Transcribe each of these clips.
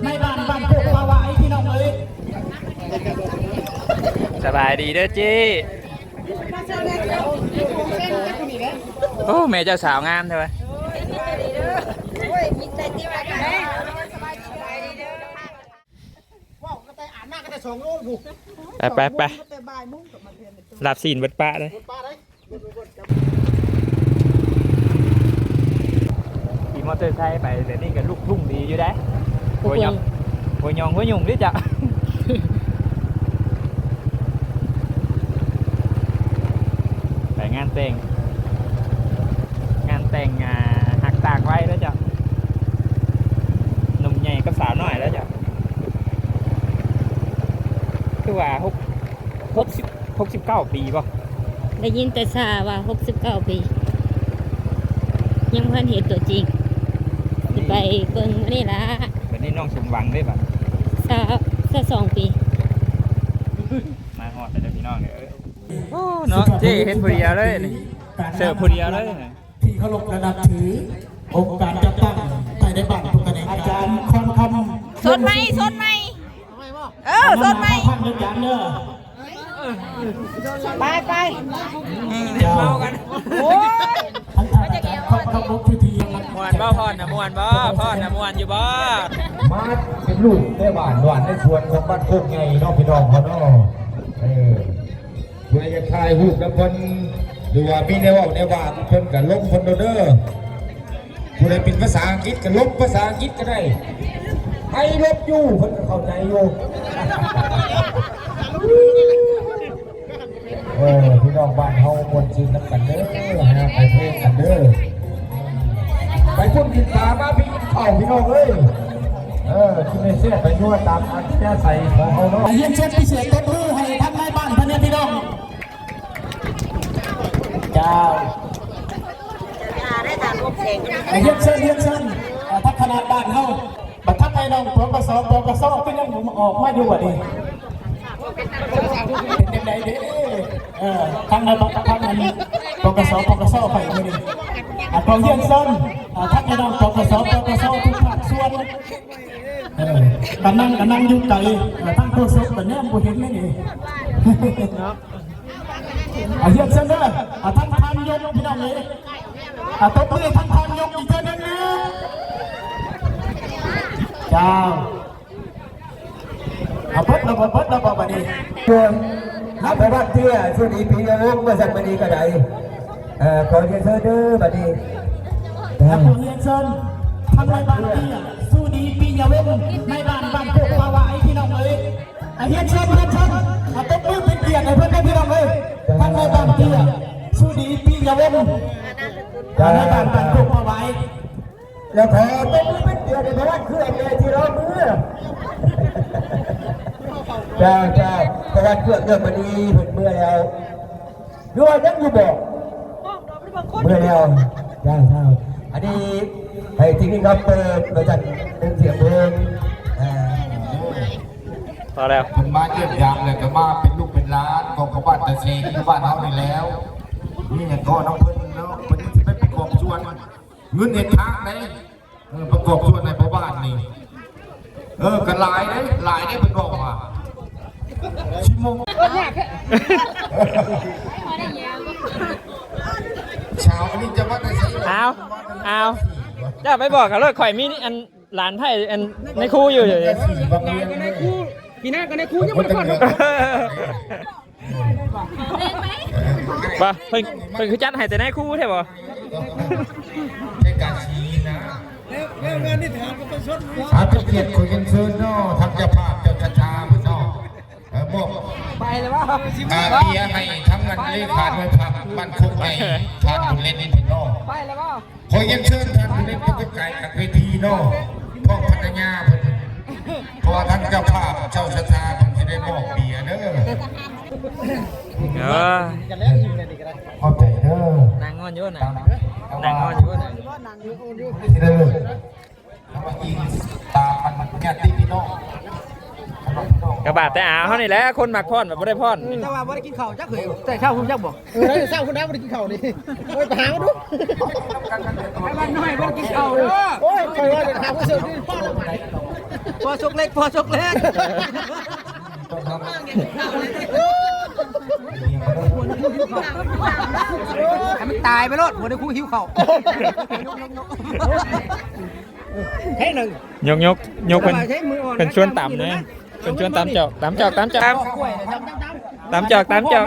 ໃນບ້ານ ບ້ານໂຄກປາຫວາຍ ພີ່ນ້ອງເອີຍ. ສະບາຍດີເດີເຈ້. ໂອ້ ແມ່ເຈົ້າສາວງາມແທ້ວະ. ໄປ ໄປ ໄປ ລາບຊີ້ນເບິດປະເລີຍ. ຂີ່ມໍເຕີໄຊໄປແບບນີ້ກໍລຸກທຸ່ງດີຢູ່ເດ້. ຫົວຫຍອງ ຫົວຫຍອງຫົວຫຍຸ່ງເດ້ເຈົ້າ. ໄປງານແຕ່ງ ງານແຕ່ງ ອ່າ ຮັກຕ່າງໄວເດ້ເຈົ້າ. ໜຸ່ມໃຫຍ່ກັບສາວນ້ອຍເດ້ເຈົ້າ. ຄືວ່າຫົກ ຫົກສິບ ຫົກສິບເກົ້າປີບໍ່? ໄດ້ຍິນແຕ່ຊາວ່າຫົກສິບເກົ້າປີ ຍັງບໍ່ທັນເຫັນຕົວຈິງ. ຊິໄປເບິ່ງມື້ນີ້ລະ. ບັດນີ້ນ້ອງສົມຫວັງເດ້ບັດ ຊາວ ຊາວສອງປີ. ມາຮອດແລ້ວເດີພີ່ນ້ອງເອີຍ. ໂອ້ ເນາະ ເຈ້ເຮັດຜູ້ດຽວເລີຍນີ້ ເສີບຜູ້ດຽວເລີຍ. ທີ່ເຄົາລົບ ແລະ ນັບຖື ອົງການຈັດຕັ້ງພາຍໃນບ້ານທຸກຂະແໜງການ. ອາຈານຄອນຄຳ ສົດໃໝ່ ສົດໃໝ່ ເອີ ສົດໃໝ່ ພັນເດີ ອາຈານເດີ. ໄປ ໄປ ເມົາກັນ. ໂອ້ຍ ທັງທ່ານອາຈານຄອນຄຳ ວົງພິທີ ມ່ວນບໍ່? ພອນນະມ່ວນບໍ່? ພອນນະມ່ວນຢູ່ບໍ່? ມາເປັນລູກໃນບ້ານ ບ້ານໃນສວນຂອງບ້ານໂຄກໃຫຍ່ເນາະ ພີ່ນ້ອງເຮົາເນາະ. ເອີ ຜູ້ໃດຢາກຖ່າຍຮູບນຳເພິ່ນ ຫຼືວ່າມີແນວເວົ້າແນວວ່າເພິ່ນກໍລົມເພິ່ນໂລດເດີ. ຜູ້ໃດເປັນພາສາອັງກິດກໍລົມພາສາອັງກິດກໍໄດ້. I love you ເພິ່ນກໍເຂົ້າໃຈຢູ່. ເອີ ພີ່ນ້ອງບ້ານເຮົາມ່ວນຊື່ນນຳກັນເດີ ຫາໄປເພງກັນເດີ. ໄປພຸ້ນກິນປາ ມາພີ້ກິນເຂົ້າ ພີ່ນ້ອງເອີຍ. ເອີ ກິນໃຫ້ແຊບໃຫ້ນົວຕາມອັດທະຍາໄສຂອງເຮົາເນາະ. ຮຽນເຊີນພິເສດ ຕົບມືໃຫ້ທັງນາຍບ້ານເພິ່ນແດ່ພີ່ນ້ອງ. ເຈົ້າ ຮຽນເຊີນ ຮຽນເຊີນ ເອີ ທັງຄະນະບ້ານເຮົາ. ບັດທັງອ້າຍນ້ອງ ປກສ ປກສ ກໍຍັງບໍ່ອອກມາຢູ່ບັດນີ້. ເປັນຈັ່ງໃດເດ້? ເອີ ທາງໃນ ທາງອັນ ປກສ ປກສ ໄປມື້ນີ້. ອ່າ ຂໍຮຽນເຊີນ ອ່າ ທັງອ້າຍນ້ອງ ປກສ ປກສ ທຸກພາກສ່ວນ. ເອີ ກຳລັງ ກຳລັງຢູ່ໄກ ເອີ ທາງໂຄສົກກໍແນມບໍ່ເຫັນເລີຍນີ້. ອ່າ ຮຽນເຊີນເດີ ອ່າ ທ່ານ ທ່ານຍົກ ພີ່ນ້ອງເອີຍ. ອ່າ ຕົບມືໃຫ້ທ່ານ ທ່ານຍົກອີກເທື່ອໜຶ່ງເດີ. ເຈົ້າ ອ່າ ເບິດແລ້ວບໍ່? ເບິດແລ້ວບໍ່ບັດນີ້? ເຊີນ ນັບປະຫວັດເທື່ອ ສຸນີ ປີຍະວົງ ວ່າຊັ້ນ ບັດນີ້ກໍໄດ້. ເອີ ຂໍຮຽນເຊີນເດີບັດນີ້. ແລ້ວຂໍຮຽນເຊີນ ທັງນາຍບ້ານເຕ້ຍ ສຸນີ ປີຍະວົງ ນາຍບ້ານບ້ານໂຄກປາຫວາຍ ພີ່ນ້ອງເອີຍ. ອ່າ ຮຽນເຊີນ ຮຽນເຊີນ ອ່າ ຕົບມືເປັນກຽດໃຫ້ເພິ່ນເດີ ພີ່ນ້ອງເອີຍ. ທາງນາຍບ້ານເຕ້ຍ ສຸນີ ປີຍະວົງ ນາຍບ້ານບ້ານໂຄກປາຫວາຍ. ແລ້ວຂໍຕົບມືເປັນກຽດໃຫ້ພະວັດເຄືອງແດ່ທີ່ລໍເມືອ. ເຈົ້າ ເຈົ້າ ພະວັດເຄືອງ ເອີ ມື້ນີ້ເພິ່ນເມືອແລ້ວ. ຫຼືວ່າຍັງຢູ່ບໍ່? ເມື່ອແລ້ວ ເຈົ້າ ເຈົ້າ. ອັນນີ້ໃຫ້ທີມງານເປີດ ວ່າຊັ້ນ ເປັນສຽງເພີງ. ອ່າ ພໍແລ້ວ ເພິ່ນມາຢ້ຽມຢາມແລ້ວກໍມາເປັນລູກເປັນຫຼານຂອງຊາວບ້ານຕາເສງ ຢູ່ບ້ານເຮົານີ້ແລ້ວ. ມີຫຍັງກໍນຳເພິ່ນເນາະ ເພິ່ນຊິໄປປະກອບສ່ວນ ເງິນເຮັດທາງໃດ ເອີ ປະກອບສ່ວນໃຫ້ພໍ່ບ້ານນີ້. ເອີ ກໍຫຼາຍເດ້ ຫຼາຍເດ້ ເພິ່ນບອກວ່າ ຊິມົກ ຊາວອັນນີ້ຈະມາແຕ່ໃສ? ອ້າວ ອ້າວ ເຈົ້າໄປບອກເຂົາໂລດ ຂ້ອຍມີອັນຫຼານໄພ້ອັນໃນຄູຢູ່ ພີ່ນາກໍໃນຄູ ພີ່ນາກໍໃນຄູ ຍັງບໍ່ໄດ້ຄອດເນາະ. ວ່າເພິ່ນ ເພິ່ນຄືຈັດໃຫ້ແຕ່ນາຍຄູແທ້ບໍ່? ໃນການຊີ້ນະ ແລ້ວ ແລ້ວງານນີ້ຖາມກໍໄປຊົດ ອາ ເປັນກຽດຂໍຮຽນເຊີນເນາະ ທາງເຈົ້າພາບເຈົ້າຊະຕາເພິ່ນເນາະ ເອີ ມອບ ໄປແລ້ວບໍ່? ອາ ເບຍໃຫ້ທັງນັ້ນເລີຍ ຂາດໄວ້ພັກບ້ານໂຄກໃຫຍ່ ທ່ານບຸນເລັດນີ້ເພິ່ນເນາະ ໄປແລ້ວບໍ່? ຂໍຮຽນເຊີນທ່ານຜູ້ເລັກເປັນຕົວກາງຂອງເວທີເນາະ ພ້ອມພັນລະຍາເພິ່ນ ເພາະວ່າທາງເຈົ້າພາບເຈົ້າສັດທາເພິ່ນຊິໄດ້ມອບເບຍເດີ. ເອີ ຂອບໃຈເດີ. ນັ່ງງ່ອນຢູ່ນະ ນັ່ງງ່ອນຢູ່ນະ ຊິໄດ້ເລີກ ແລ້ວມາອີງຕາມອັນຍາດຕິພີ່ນ້ອງ. ກະບາດແຕ່ອາວເຮົານີ້ແຫຼະ ຄົນມັກຟ້ອນແບບບໍ່ໄດ້ຟ້ອນ. ແຕ່ວ່າບໍ່ໄດ້ກິນເຂົ້າຈັກເທື່ອ ແຕ່ເຊົ້າຮູ້ຈັກບໍ່? ເອີ ເຊົ້າພຸ້ນນະ ບໍ່ໄດ້ກິນເຂົ້ານີ້. ໂອ້ຍ ໄປຫາມາດູ. ແຕ່ວ່ານ້ອຍບໍ່ໄດ້ກິນເຂົ້າເດີ. ໂອ້ຍ ຂ້ອຍວ່າຖາມຜູ້ເສິງນີ້ພໍແລ້ວ. ພໍສົກເລັກ ພໍສົກເລັກ ໃຫ້ມັນຕາຍໄປໂລດ ຫົວໃນຄູຫິວເຂົ້າ. ໃຫ້ໜຶ່ງ ຍົກ ຍົກ ຍົກ ເພິ່ນ ເພິ່ນຊວນຕຳນະ ເພິ່ນຊວນຕຳຈອກ ຕຳຈອກ ຕຳຈອກ ຕຳ ຕຳຈອກ ຕຳຈອກ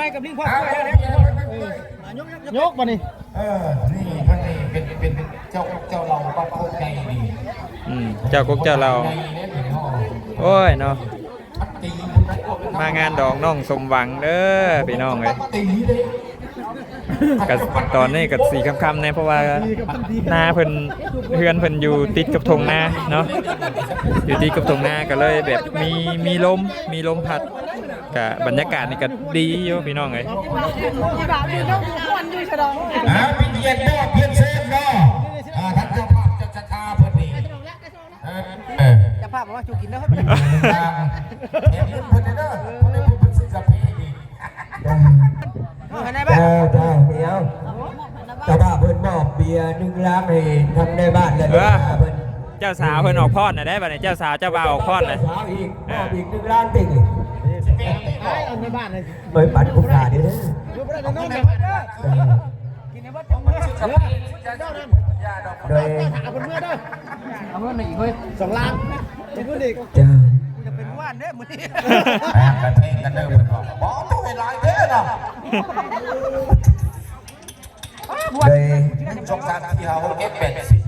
ຍົກບາດນີ້. ເອີ ນີ້ເພິ່ນນີ້ເປັນ ເປັນເຈົ້າກົກເຈົ້າເຫຼົ່າບ້ານໂຄກໃຫຍ່ນີ້ ອືມ ເຈົ້າກົກເຈົ້າເຫຼົ່າ. ໂອ້ຍເນາະ ມາງານດອງນ້ອງສົມຫວັງເດີພີ່ນ້ອງເອີຍ. ກະຕອນນີ້ກະຊິຄ່ຳໆແດ່ ເພາະວ່ານາເພິ່ນ ເຮືອນເພິ່ນຢູ່ຕິດກັບທົ່ງນາເນາະ ຢູ່ຕິດກັບທົ່ງນາ ກະເລີຍແບບມີ ມີລົມ ມີລົມພັດ ກະບັນຍາກາດນີ້ກະດີຢູ່ພີ່ນ້ອງເອີຍ. ອ່າ ເປັນກຽດມອບພຽນເຊີນເນາະ ອ່າ ທ່ານເຈົ້າພາບເຈົ້າສັດທາເພິ່ນນີ້ ເອີ ເຈົ້າພາບບອກວ່າຈູກິນເດີ ແຖມເງິນເພິ່ນເດີ ເພິ່ນໄດ້ເພິ່ນຊື້ກາເຟນີ້. ເຈົ້າ ເຈົ້າ ດຽວ ເຈົ້າພາບເພິ່ນມອບເບຍໜຶ່ງລັງໃຫ້ທາງນາຍບ້ານ ແລະ ເອີ ເພິ່ນ ເຈົ້າສາວເພິ່ນອອກພອນນະເດ້ ບາດນີ້ເຈົ້າສາວເຈົ້າບ່າວອອກພອນນະ ເຈົ້າສາວອີກ ເອີ ມອບອີກໜຶ່ງລັງຕິ ໄປເອົານາຍບ້ານໃຫ້ ໄປປັນຜູ້ຂ້າເດີ ຢູ່ບໍ່ໄດ້ນອນນຳເພິ່ນເດີ ກິນໃຫ້ເບິດຈັກມື້ ໂດຍ ເອົາເງິນມາອີກເຮີ້ຍ ສອງລ້ານ ເອົາເງິນອີກ ເຈົ້າ ຈະເປັນຫວານເດ້ມື້ນີ້ ແພງກັນເພງກັນເດີ ເພິ່ນບອກ ບໍ່ຕ້ອງໃຫ້ຫຼາຍເດ້ເນາະ. ໂດຍ ໜຶ່ງ ສອງ ສາມ ສີ່ ຫ້າ ຫົກ ເຈັດ ແປດ ສິບ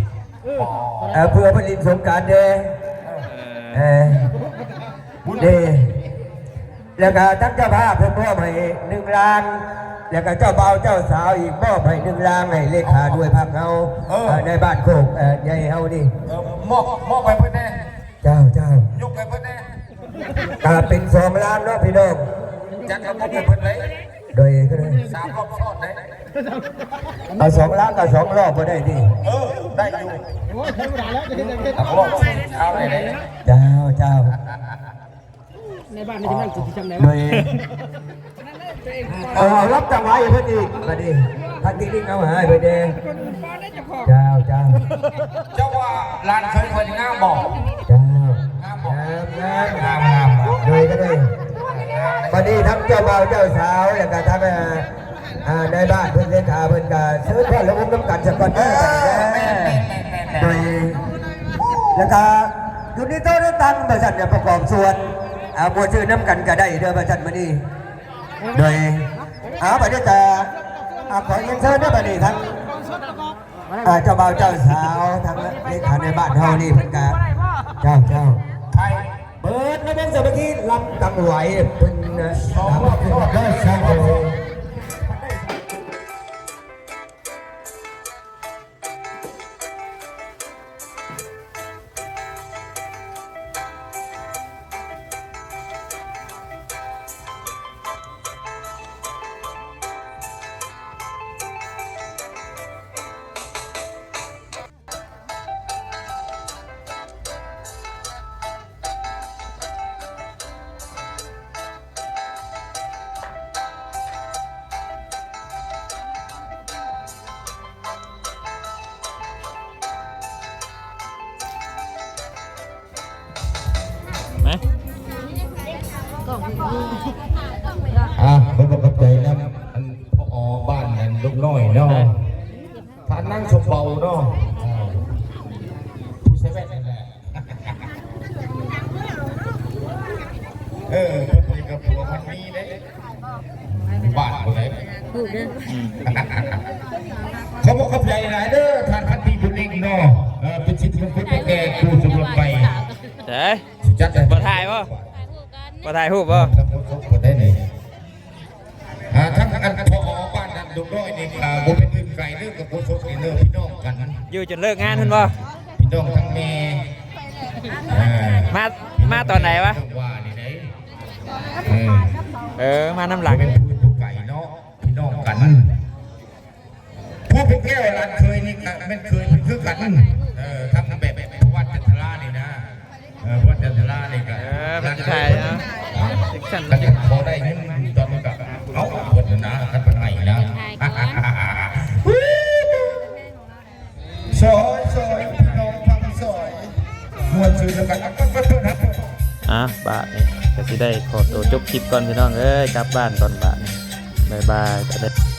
ເອີ ເພື່ອໄປຫຼິ້ນສົງການເດ້ ເອີ ເດ້ ແລ້ວກະທັງເຈົ້າພາບເພິ່ນມອບໃຫ້ໜຶ່ງລ້ານ ແລ້ວກະເຈົ້າບ່າວເຈົ້າສາວອີກມອບໃຫ້ໜຶ່ງລ້ານ ໃຫ້ເລຂາໜ່ວຍພັກເຮົາ ເອີ ໃນບ້ານໂຄກໃຫຍ່ເຮົານີ້ ເອີ ມອບ ມອບໃຫ້ເພິ່ນແດ່ ເຈົ້າ ເຈົ້າ ຍົກໃຫ້ເພິ່ນແດ່ ກະເປັນສອງລ້ານເນາະພີ່ນ້ອງ ຈັດລະບົບໃຫ້ເພິ່ນເລີຍ ໂດຍ ສາມລອບຊ້ອນເດ້ ເອົາສອງລ້ານກະສອງລອບບໍ່ໄດ້ຕິ ເອີ ໄດ້ຢູ່ ໂອ້ຍ ທຳມະດາແລ້ວ ເອົາລອບເອົາໄດ້ເດ້ ເຈົ້າ ເຈົ້າ ໃນບ້ານນີ້ຈະນັ່ງສຸດທີ່ຊ່ຳໃດ ໂດຍ ເອີ ເອົາລັບຈັງຫວະໃຫ້ເພິ່ນອີກ ບາດນີ້ ພັກເຕັກນິກເອົາໃຫ້ເພິ່ນແດ່ ເຈົ້າ ເຈົ້າ ເຈົ້າວ່າຫຼານເຂີຍຂ້ອຍນີ້ງາມບໍ່? ເຈົ້າ ງາມບໍ່? ງາມ ງາມ ງາມ ງາມ ໂດຍ ໂດຍ ບັດນີ້ທັງເຈົ້າບ່າວເຈົ້າສາວ ແລ້ວກະທັງ ອ່າ ນາຍບ້ານເພິ່ນ ເລຂາເພິ່ນກະເຊີນພອນລະວົງນຳກັນສາກ່ອນເດີ ເອີ ແມ່ນໆໆໆ ໂດຍ ແລ້ວກະຢູ່ໃນໂຕະໃນຕັ່ງວ່າຊັ້ນ ປະກອບສ່ວນ ອ່າ ມ່ວນຊື່ນນຳກັນກະໄດ້ເດີວ່າຊັ້ນມື້ນີ້ ໂດຍ ເອົາ ບັດນີ້ກະ ອ່າ ຂໍຮຽນເຊີນເດີ ບັດນີ້ທັງ ອ່າ ເຈົ້າບ່າວເຈົ້າສາວ ທາງເລຂາໃນບ້ານເຮົານີ້ເພິ່ນກະ ເຈົ້າ ເຈົ້າ ໄປ ເປີດລະບົບສາມັກຄີ ລຳຕັງຫວາຍເພິ່ນນະ ສາມັກຄີເດີ ສາມັກຄີ. ມາ ອ່າ ຂໍຂອບໃຈນຳ ອັນ ຜອ ບ້ານ ອັນ ດົງນ້ອຍເນາະ ທ່ານນາງສົມເບົາເນາະ ເອີ ຜູ້ໃສ່ແວ່ນນັ້ນແຫຼະ ເອີ ເພິ່ນນີ້ກະຜົວມັນມີເດ້ ບ້ານຜູ້ໃດ ອືມ ຂອບອົກຂອບໃຈຫຼາຍເດີ ທ່ານພັນຕີບຸນເອງເນາະ ເອີ ເປັນສິດມົງຄຸນແກ່ຄູ່ສົມລົດໃໝ່ ເອີ ຊິຈັດໃຫ້ ບໍ່ຖ່າຍບໍ່? ບໍ່ຖ່າຍຮູບບໍ່? ທາງຄົນສົມຄົນໄດ້ນີ້ ອ່າ ທາງອັນ ຜອ ບ້ານນັ້ນ ດົງນ້ອຍນີ້ກະບໍ່ແມ່ນອື່ນໄກເດີ ກະໂຄສົກນີ້ເດີ ພີ່ນ້ອງກັນ ຢູ່ຈົນເລີກງານພຸ້ນບໍ່? ພີ່ນ້ອງທັງແມ່ ເອີ ມາ ມາຕອນໃດວະ? ວ່ານີ້ໄດ໋ ເອີ ເອີ ມານຳຫຼັງ ບໍ່ແມ່ນຜູ້ອື່ນຜູ້ໄກເນາະ ພີ່ນ້ອງກັນ. ພູຜູແກ້ວຫຼານເຂີຍນີ້ກະແມ່ນເຂີຍເພິ່ນຄືກັນ ເອີ ທັງແບບປະຫວັດຈັນທະລານີ້ນະ ເອີ ປະຫວັດຈັນທະລານີ້ກະ ເອີ ເພິ່ນຊິຖ່າຍເນາະ ຈັກຊັ້ນ ຄັນພໍໄດ້ເງິນຕອນນີ້ກະ ເອົາເພິ່ນນະ ຄັນເພິ່ນໃຫ້ນະ ຊ່ອຍ ຊ່ອຍ ພີ່ນ້ອງຟັງຊ່ອຍ ມ່ວນຊື່ນຳກັນ ເອົາ ເປີດ ເປີດ ເປີດ ອ່ະ ບາດນີ້ກະຊິໄດ້ຂໍໂຕຈົບຄລິບກ່ອນພີ່ນ້ອງເອີຍ ກັບບ້ານກ່ອນບາດນີ້ ບາຍບາຍ.